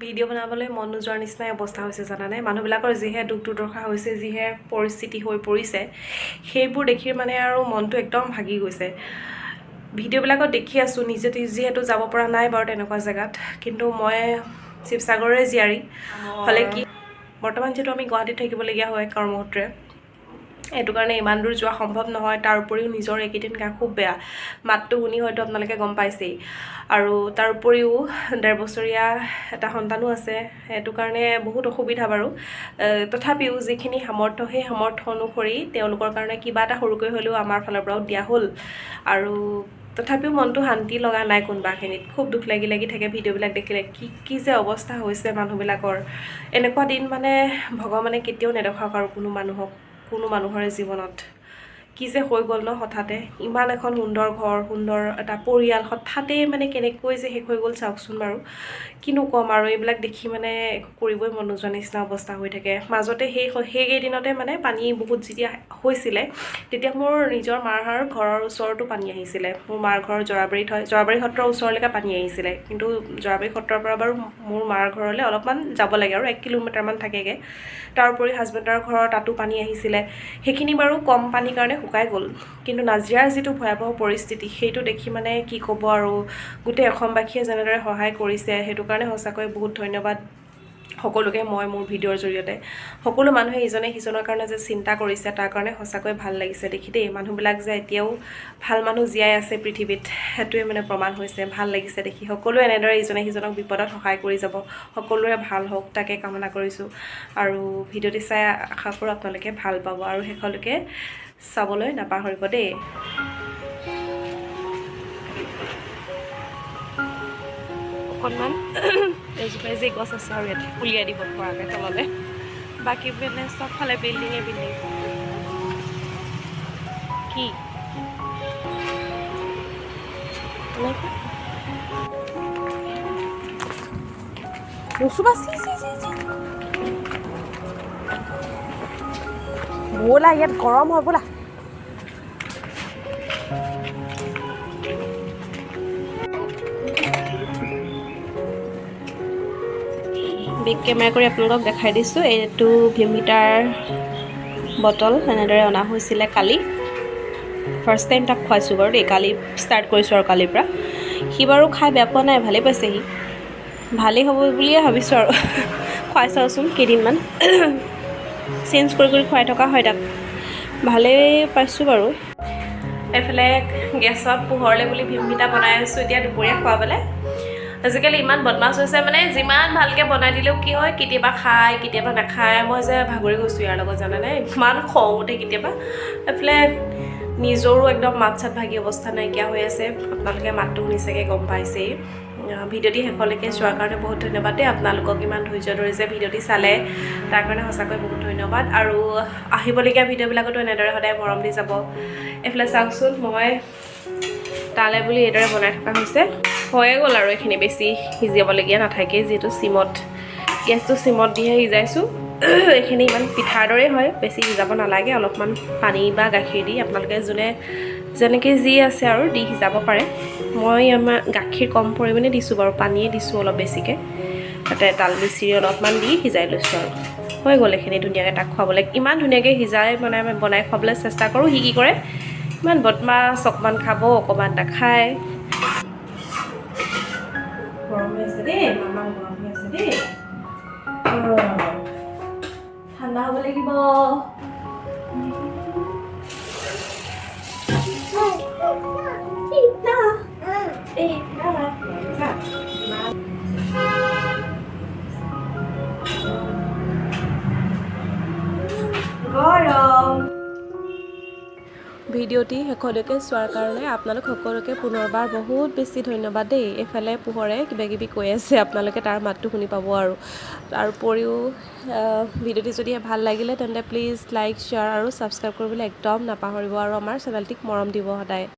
Video' বনাবলৈ মন নোযোৱাৰ নিচিনাই অৱস্থা হৈছে জানানে। মানুহবিলাকৰ যিহে দুখ দুৰ্দশা হৈছে, যিহে পৰিস্থিতি হৈ পৰিছে, সেইবোৰ দেখি মানে আৰু মনটো একদম ভাগি গৈছে। ভিডিঅ'বিলাকত দেখি আছোঁ, নিজে যিহেতু যাব পৰা নাই বাৰু তেনেকুৱা জেগাত, কিন্তু মই শিৱসাগৰৰে জীয়াৰী হ'লে কি বৰ্তমান যিহেতু আমি গুৱাহাটীত থাকিবলগীয়া হয় কৰ্মসূত্ৰে, সেইটো কাৰণে ইমান দূৰ যোৱা সম্ভৱ নহয়। তাৰ উপৰিও নিজৰ এইকেইদিন গা খুব বেয়া, মাতটো শুনি হয়তো আপোনালোকে গম পাইছেই। আৰু তাৰ উপৰিও 1.5 বছৰীয়া এটা সন্তানো আছে, সেইটো কাৰণে বহুত অসুবিধা বাৰু। তথাপিও যিখিনি সামৰ্থ্য, সেই সামৰ্থ্য অনুসৰি তেওঁলোকৰ কাৰণে কিবা এটা সৰুকৈ হ'লেও আমাৰ ফালৰ পৰাও দিয়া হ'ল। আৰু তথাপিও মনটো শান্তি লগা নাই কোনোবাখিনিত, খুব দুখ লাগি লাগি থাকে ভিডিঅ'বিলাক দেখিলে। কি কি যে অৱস্থা হৈছে মানুহবিলাকৰ, এনেকুৱা দিন মানে ভগৱানে কেতিয়াও নেদেখাওক আৰু কোনো মানুহক, কোনো মানুহৰে জীৱনত। কি যে হৈ গ'ল ন হঠাতে, ইমান এখন সুন্দৰ ঘৰ, সুন্দৰ এটা পৰিয়াল হঠাতে মানে কেনেকৈ যে শেষ হৈ গ'ল চাওকচোন বাৰু। কিনো ক'ম আৰু, এইবিলাক দেখি মানে একো কৰিবই মন নোযোৱা নিচিনা অৱস্থা হৈ থাকে। মাজতে সেইকেইদিনতে মানে পানী বহুত যেতিয়া হৈছিলে, তেতিয়া মোৰ নিজৰ মাৰ ঘৰৰ ওচৰতো পানী আহিছিলে। মোৰ মাৰ ঘৰ জৰাবাৰীত হয়, জৰাবাৰী সত্ৰৰ ওচৰলৈকে পানী আহিছিলে। কিন্তু জৰাবাৰী সত্ৰৰ পৰা বাৰু মোৰ মাৰ ঘৰলৈ অলপমান যাব লাগে আৰু 1 কিলোমিটাৰমান থাকেগৈ। তাৰ উপৰি হাজবেণ্ডৰ ঘৰৰ তাতো পানী আহিছিলে। সেইখিনি বাৰু কম পানীৰ কাৰণে শুকাই গ'ল, কিন্তু নাজিৰাৰ যিটো ভয়াৱহ পৰিস্থিতি সেইটো দেখি মানে কি ক'ব আৰু, গোটেই অসমবাসীয়ে যেনেদৰে সহায় কৰিছে সেইটো কাৰণে সঁচাকৈ বহুত ধন্যবাদ সকলোকে। মই মোৰ ভিডিঅ'ৰ জৰিয়তে সকলো মানুহে ইজনে সিজনৰ কাৰণে যে চিন্তা কৰিছে তাৰ কাৰণে সঁচাকৈ ভাল লাগিছে দেখি দেই। মানুহবিলাক যে এতিয়াও ভাল মানুহ জীয়াই আছে পৃথিৱীত, সেইটোৱে মানে প্ৰমাণ হৈছে। ভাল লাগিছে দেখি, সকলোৱে এনেদৰে ইজনে সিজনক বিপদত সহায় কৰি যাব, সকলোৰে ভাল হওক তাকে কামনা কৰিছোঁ। আৰু ভিডিঅ'টি চাই আশা কৰোঁ আপোনালোকে ভাল পাব আৰু শেষলৈকে চাবলৈ নাপাহৰিব দেই। অকণমান এজোপা যি গছ আছে আৰু ইয়াতে উলিয়াই দিব পৰাকৈ তললৈ, বাকী মানে চবফালে বিল্ডিঙে বিল্ডিং। কি নুচুবা, চি চি চি চি, ব'লা ইয়াত গৰম হয়, ব'লা। বেক কেমেৰা কৰি আপোনালোকক দেখাই দিছোঁ। এইটো ভিমভিটাৰ বটল এনেদৰে অনা হৈছিলে কালি। ফাৰ্ষ্ট টাইম তাক খুৱাইছোঁ বাৰু দেই, কালি ষ্টাৰ্ট কৰিছোঁ আৰু কালিৰ পৰা। সি বাৰু খাই বেয়া পোৱা নাই, ভালেই পাইছে, সি ভালেই হ'ব বুলিয়ে ভাবিছোঁ আৰু। খুৱাই চাওঁচোন কেইদিনমান, চেঞ্জ কৰি কৰি খুৱাই থকা হয় তাক, ভালেই পাইছোঁ বাৰু। এইফালে গেছত পোহৰলৈ বুলি ভিমভিটা বনাই আছোঁ এতিয়া দুপৰীয়া খুৱাবলৈ। আজিকালি ইমান বদমাছ হৈছে, মানে যিমান ভালকৈ বনাই দিলেও কি হয়, কেতিয়াবা খায় কেতিয়াবা নাখায়। মই যে ভাগৰি গৈছোঁ ইয়াৰ লগত জানানে, ইমান খং উঠে কেতিয়াবা। এইফালে নিজৰো একদম মাত চাত ভাগি অৱস্থা নাইকিয়া হৈ আছে, আপোনালোকে মাতটো শুনি চাগে গম পাইছেই। ভিডিঅ'টি শেষলৈকে চোৱাৰ কাৰণে বহুত ধন্যবাদ দেই আপোনালোকক, ইমান ধৈৰ্য ধৰি যে ভিডিঅ'টি চালে তাৰ কাৰণে সঁচাকৈ বহুত ধন্যবাদ। আৰু আহিবলগীয়া ভিডিঅ'বিলাকতো এনেদৰে সদায় মৰম দি যাব। এইফালে চাওকচোন, মই তালৈ বুলি এইদৰে বনাই থকা হৈছে, হৈয়ে গ'ল আৰু এইখিনি বেছি সিজাবলগীয়া নাথাকে, যিহেতু চিমত গেছটো চিমত দিহে সিজাইছোঁ। এইখিনি ইমান পিঠাৰ দৰেই হয়, বেছি সিজাব নালাগে, অলপমান পানী বা গাখীৰ দি আপোনালোকে যোনে যেনেকৈ যি আছে আৰু দি সিজাব পাৰে। মই আমাৰ গাখীৰ কম পৰিমাণে দিছোঁ বাৰু, পানীয়ে দিছোঁ অলপ বেছিকৈ, তাতে তাল মিচিৰি অলপমান দি সিজাই লৈছোঁ আৰু হৈ গ'ল এইখিনি ধুনীয়াকৈ। তাক খুৱাবলৈ ইমান ধুনীয়াকৈ সিজাই বনাই খুৱাবলৈ চেষ্টা কৰোঁ, সি কি কৰে ইমান বদমাছ, অকণমান খাব অকণমান নাখায়। গৰম হৈ আছে দেই মামা, গৰম হৈ আছে দেই, ঠাণ্ডা হ'ব লাগিব। গৰম। ভিডিঅ'টি শেষলৈকে চোৱাৰ কাৰণে আপোনালোক সকলোকে পুনৰবাৰ বহুত বেছি ধন্যবাদ দেই। এইফালে পোহৰে কিবা কিবি কৈ আছে, আপোনালোকে তাৰ মাতটো শুনি পাব। আৰু তাৰ উপৰিও ভিডিঅ'টি যদি ভাল লাগিলে তেন্তে প্লিজ লাইক, শ্বেয়াৰ আৰু ছাবস্ক্ৰাইব কৰিবলৈ একদম নাপাহৰিব আৰু আমাৰ চেনেলটিক মৰম দিব সদায়।